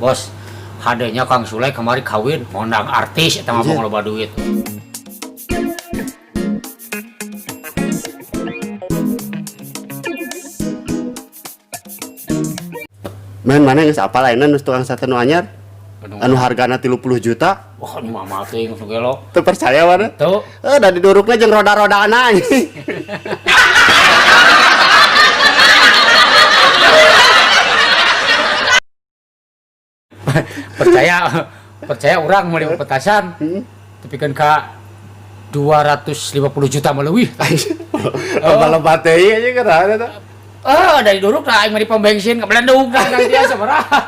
Bos, hadenya Kang Sule kamari kawin ngondang artis eta mah loba duit. Men mana geus apal ayeuna nu tukang sate nu anyar? Anu hargana 30 juta. Wah, nu mah teuing nu gelo. Teu percaya mana? Tuh. Eh, da didurukna jeung roda-rodana anjing. Percaya percaya orang meuli petasan. Tapi kan ka 250 juta meleuwih. Loba-loba teuing anjing kana eta. Eh, dari duruk lah aing mah di pom bensin kabelendung kan dia sabaraha.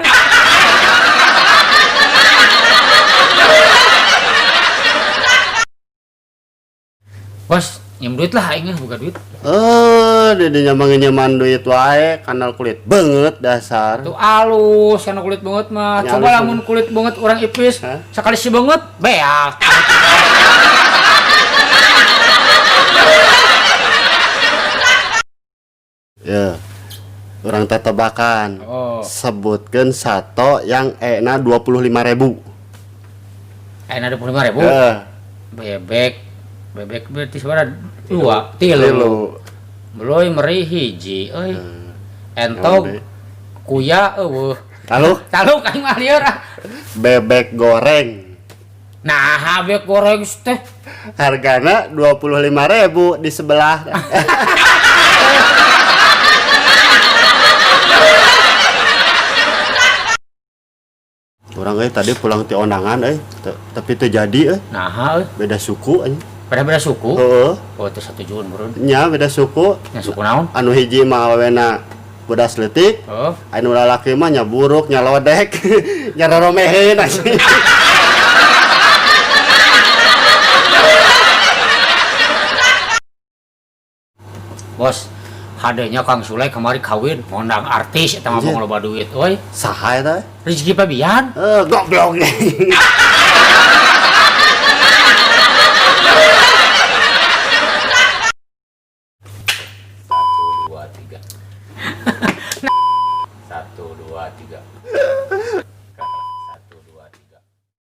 Bos, nyem duit lah aing buka duit. Eh, di dinya mah ngenyeman duit wae, kanal kulit beungeut dasar. Tuh alus kana kulit beungeut mah. Nya coba alus lamun kulit beungeut urang ipis, hah? Sakali si beungeut beak. Ya. Urang teh tebakan. Oh. Sebutkeun sato yang E-na 25.000. E-na 25.000? Heeh. Bebek. Bebek berarti sabaraha? Dua, tilu. Tilu. Beloy meri hiji euy. Entog Naon deui? Kuya eueuh. Taluk? Taluk aing mah lieur ah. Bebek goreng. Nah, bebek goreng teh hargana 25.000 di sebelah. Urang euy tadi pulang ti ondangan euy, tapi teu jadi euy. Naha euy? Beda suku anjing. Beda-beda suku? Heeh. Oh, teu satujuan meureun. Nya beda suku. Nya suku naon? Anu hiji mah awewena bodas leutik. Heeh. Anu lalaki mah nya buruk, nya lodek, nya roromeheun anjing. Bos, hadenya Kang Sule kamari kawin ngondang artis eta mah Anjir. loba duit euy. Saha eta? Rizky Febian. Eh, goblok. Satu, dua, tiga. 1, 2, 3.